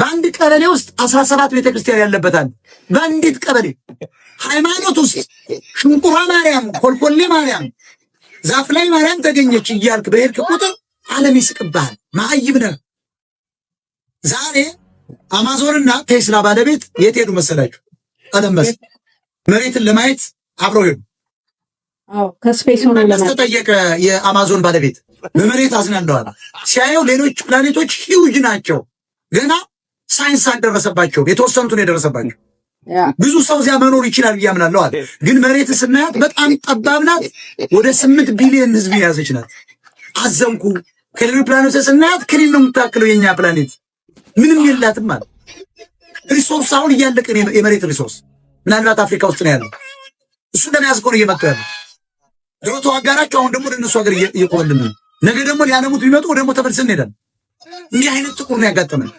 በአንድ ቀበሌ ውስጥ 17 ቤተክርስቲያን ያለበታል። በአንዲት ቀበሌ ሃይማኖት ውስጥ ሽንቁራ ማርያም፣ ኮልኮሌ ማርያም፣ ዛፍ ላይ ማርያም ተገኘች እያልክ በሄድክ ቁጥር ዓለም ይስቅብሃል። መሀይም ነህ። ዛሬ አማዞንና ቴስላ ባለቤት የት ሄዱ መሰላችሁ? ኤለን መስክ መሬትን ለማየት አብረው ሄዱ። አዎ፣ ከ space ሆኖ መለስ ለማለት። ተጠየቀ። የአማዞን ባለቤት በመሬት አዝናለዋል። ሲያየው ሌሎች ፕላኔቶች huge ናቸው፣ ገና ሳይንስ አልደረሰባቸውም። የተወሰኑትን የደረሰባቸው ብዙ ሰው እዚያ መኖር ይችላል ብዬ አምናለሁ አለ። ግን መሬት ስናያት በጣም ጠባብ ናት። ወደ 8 ቢሊዮን ህዝብ የያዘች ናት። አዘንኩ። ከሌሎች ፕላኔቶች ስናያት ክሊል ነው የምታክለው። የኛ ፕላኔት ምንም የላትም አለ። Resource አሁን እያለቀ ነው። የመሬት resource ምናልባት አፍሪካ ውስጥ ነው ያለው። እሱ ለመያዝ እኮ ነው እየመጡ ያሉት። ድሮ ተዋጋናቸው፣ አሁን ደግሞ ወደ እነሱ ሀገር እየኮበልን ነው። ነገ ደግሞ ሊያለሙት ቢመጡ ደግሞ ተመልሰን እንሄዳለን። እንዲህ አይነት ጥቁር ነው ያጋጠመን።